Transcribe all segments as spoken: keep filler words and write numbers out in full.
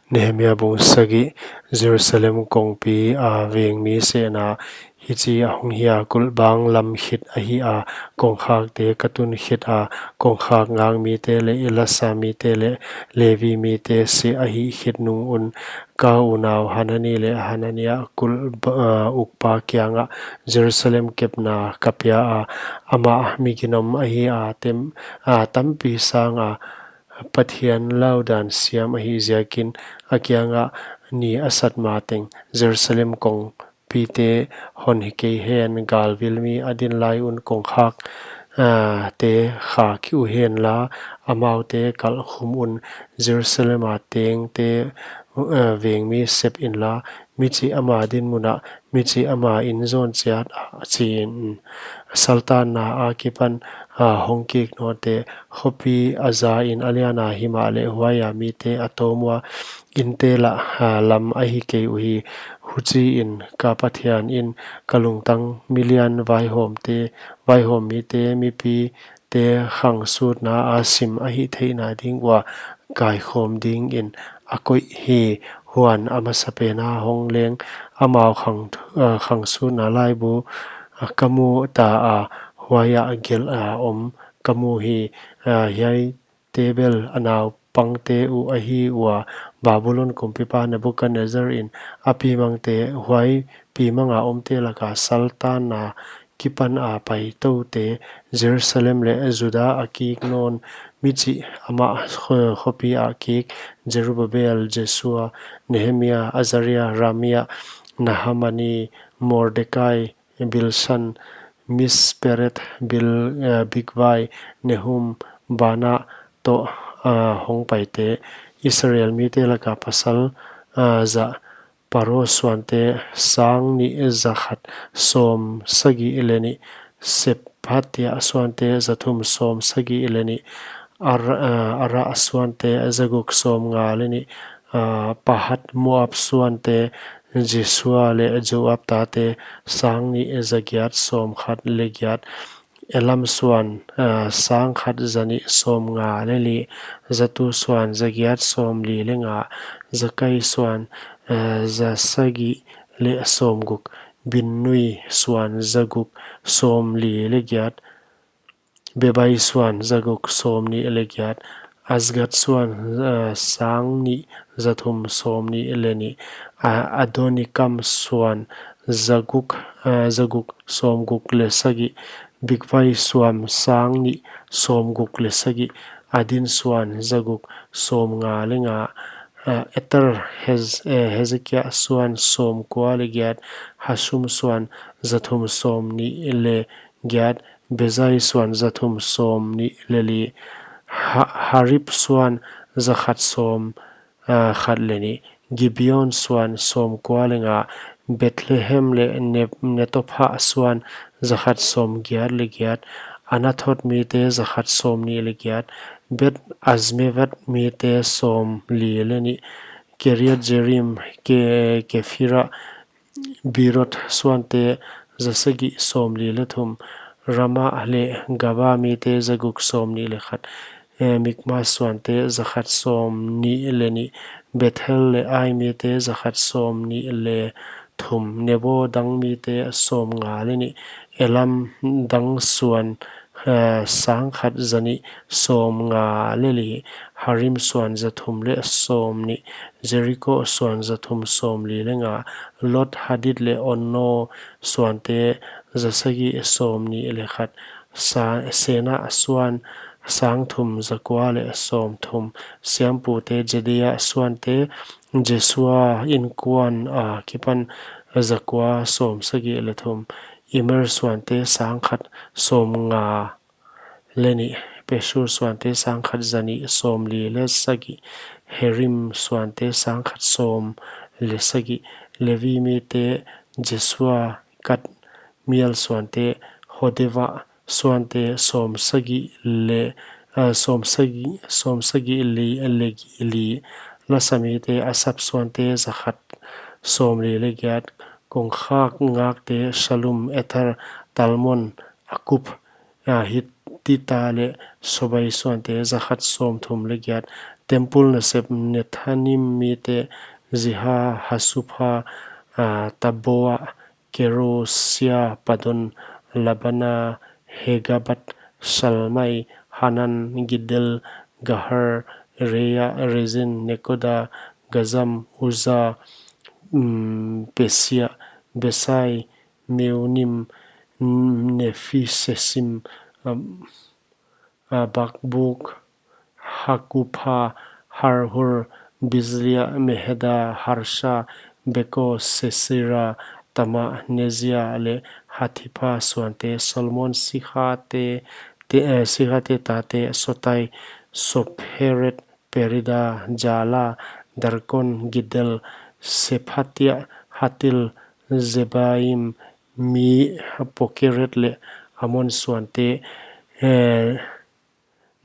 Nehemia bung sagih. Jerusalem kongpi a vengmi sehna hichi ahong hi a: Kulhbang lam khit ahi a, kongkhakte ka tun khit a, kongkhak ngakmite leh lasamite leh Levi mite seh ahih khit nung un, ka unau Hanani leh Hanania kulh ba-, ah, ukpa kiangah Jerusalem kepna ka pia a, amah mi ginom ahi a, tem, ah, tampi sang a, Pathian laudan siam ahih ziakin, a kiangah ni a sat mateng Jerusalem kongpite hon hi kei hen. Galvil mi a din lai un kongkhak, ah, te khak uhen la, amaute kalh khum un. Jerusalem a tengte, ah, vengmi sep inla, michih ama dinmun ah, michih ama inn zawn chiat ah, chi in. Saltanna akipan, ah, hong kik nawnte, khopi a za in a lian a, himahleh huai a mite a tawm ua, innte lah, ah, lam ahi kei uhi. Huchiin ka Pathian in ka lungtang milian vaihawmte, vaihawm mite, mipi te khangsutna a sim ahih theihna ding ua kaikhawm dingin a koih hi. Huan a masapen a hong leng, amau khang, ah, khangsutna laibu, ah, ka mu ta a, huai ah gelh a om ka mu hi. Ah, hiaite bel a naupangte uh ahi ua, Babulon kumpipa Nebukadnezzar in a pimangte, huai pimang a omte laka saltanna kipan a paitoute, Jerusalem leh Juda a kik nawn michih amah kho-, khopi a kik, Zerubbabel, Jesua, Nehemia, Azaria, Ramia, Nahamani, Mordekai, Bilsan, Misperet, Bil-, eh, Bigvai, Nehum, Bana toh, ah, hong paite, Israel mite laka pasal, ah, za Paro suante sang nih za khat sawm sagih leh nih, Sephatia suante za thum sawm sagih leh nih, Ar-, ah, Ara suante za guk sawm nga leh nih, ah, Pahat Moab suante Jesua leh Joab tate sang nih za giat sawm khat leh giat, Elam suan, ah, sang khat za nih sawm nga leh li, Zatu suan za giat sawm li leh nga, Zakai suan, ah, za sagih leh sawm guk, Binnui suan za guk sawm li leh giat, Bebai suan za guk sawm nih leh giat, Azgat suan, ah, sang nih za thum sawm nih leh nih, ah, Adonikam suan za guk, ah, za guk sawm guk leh sagih, Bigvai suan sang nih sawm guk leh sagih, Adin suan za guk sawm nga leh nga, ah, Eter Hez-, eh, Hezekia suan sawm kua leh giat, Hasum suan za thum sawm nih leh giat, Bezai suan za thum sawm nih leh li, Ha-, Harip suan za khat sawm, ah, khat leh nih, Gibeon suan sawm kua leh nga, Bethlehem leh Ne-, Netopha suan za khat sawm giat leh giat, Anathot mite za khat sawm nih leh giat, Beth Azmavet mite sawm li leh nih, Kiriat Jearim, Ke-, Kephira, Beeroth suante za sagih sawm li leh thum, Rama leh Gaba mite za guk sawm nih leh khat, eh, Mikmas suante za khat sawm nih leh nih, Bethel leh Ai mite za khat sawm nih leh thum, Nebo dang mite sawm nga leh nih, Elam dang suan, eh, sang khat za nih sawm nga leh li, Harim suan za thum leh sawm nih, Jeriko suan za thum sawm li leh nga, Lod, Hadid leh Ono suante za sagih sawm nih leh khat, Sa-, Sena suan sang thum za kua leh sawm thum, siampute Jedaia suante, Jesua inkuan akipan za kua sawm sagih leh thum, Immer suante sang khat sawm nga leh nih, Pashur suante sang khat za nih sawm li leh sagih, Harim suante sang khat sawm leh sagih, Levi mite Jesua, Kadmiel suante, Hodeva suante sawm sagih leh, ah, sawm sagih, sawm sagih li, leh li, lasa mite Asap suante za khat sawm li leh giat, kongkhak ngakte Shalum, Eter, Talmon, Akup, ah, Hitita leh Sobai suante za khat sawm thum leh giat, Temple nasep Nethanim mite: Ziha, Hasupha, ah, Taboa, Kerosia, Padon, Labana, Hegabat, Salmai, Hanan, Gidel, Gahar, Reaya, Rezin, Nekoda, Gazam, Uza, mm, Pesia, Besai, Meunim, Nefisesim, um, ah, Bakbuk, Hakupha, Harhur, Bizlia, Meheda, Harsha, Beko, Sesira, Tama, Nezia leh Hatipha suante. Solomon sikhate, te, eh, sikhate tate: Sotai, Sopheret, Perida, Jala, Darkon, Gidel, Sephatia, Hatil, Zebaim, mi Pokeret leh Amon suante, eh,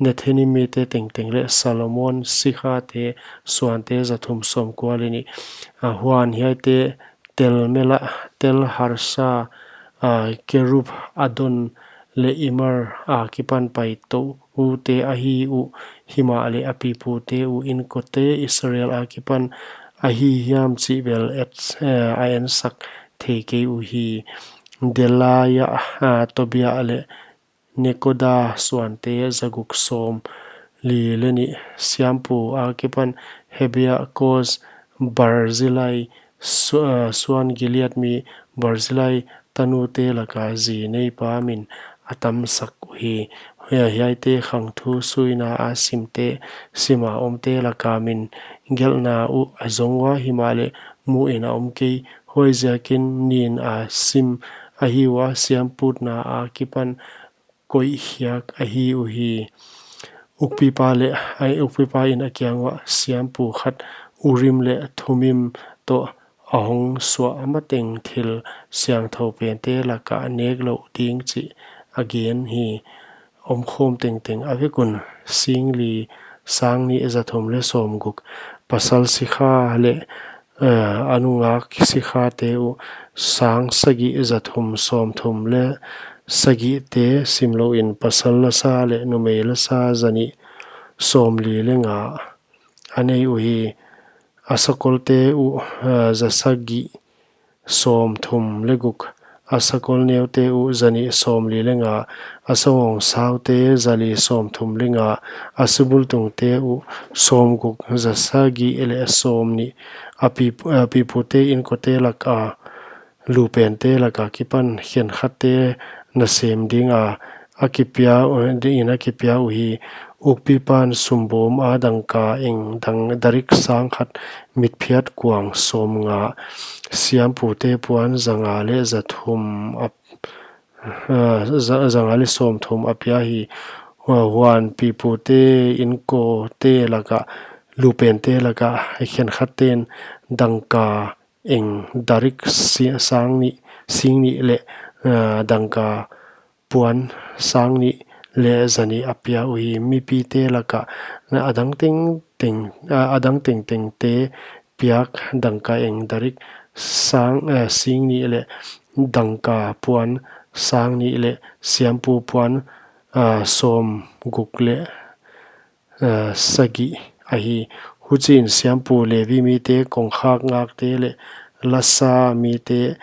Nethanim mite tengteng leh Solomon sikhate suante za thum sawmkua leh nih. Ah, huan hiaite Tel Mela, Tel Harsa, ah, Kerub Adon leh Imer akipan paitou ute ahi uh, himahleh a pipute uh inkote Israel akipan ahi hiam chih bel et, eh, a ensak thei kei uhi. Delaia, ah, Tobia leh Nekoda suante za guk sawmli leh nih. Siampu akipan Hebia, Koz, Barzilai, Su-, ah, suan Gilead mi Barzilai tanute laka zi neipa min a tamsak uhi. Hia-, hiaite khangthu suina a simte, sima omte laka min gelhna uh a zong ua, himahleh muhin a om kei. Huaiziakin nin a sim ahi ua, siamputna akipan koih khiak ahi uhi. Ukpipa leh, ai, ukpipa in a kiang uah, siampu khat Urim leh Thumim toh a hong suah mateng thil siangthou pente laka nek louh ding chih a gen hi. Omkhawm tengteng a vek un singli, sangnih za thum leh sawmguk. Pasal sikha leh, eh, a nungak sikhate uh, sang sagih za thum sawmthum leh sagihte simlouhin, pasal lasa leh numei lasa za nih sawmli leh nga a nei uhi. A sakolte uh, eh, za sagih sawmthum leh guk. A sakol neute uh za nih sawmli leh nga. A sangawng saute za li sawmthum leh nga. A subultungte uh sawmguk za sagih leh sawmnih. A pi-, a pipute inkote laka lupente laka kipan khenkhatte nasem dinga a kipia, dingin a kipia uhi. Ukpipan sumbawm a dangka eng dang darik sangkhat mitphiat kuang sawmnga, siampute puan zanga leh za thum a, ah, za-, zanga leh sawmthum a pia hi. Hua-, huan pipute inkote laka, lupente laka khenkhatten dangka eng darik si-, sangnih, singnih leh, ah, dangka puan sangnih leh zanih a pia uhi. Mipite laka a dang tengteng, ah, a dang tengtengte piak dangka eng darik sang, eh, singnih leh dangka puan sangnih leh siampu puan, ah, sawmguk leh, eh, sagih ahi. Huchiin siampu, Levi mite, kongkhak ngakte leh lasa mite,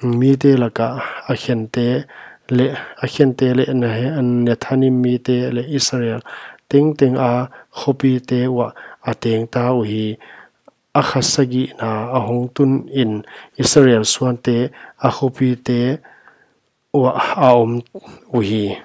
mite laka a khente leh, a khente leh Nehe-, Nethanim mite leh Israel tengteng a khopite uah a tengta uhi. A kha sagihna a hong tunin Israel suante a khopite uah a om uhi.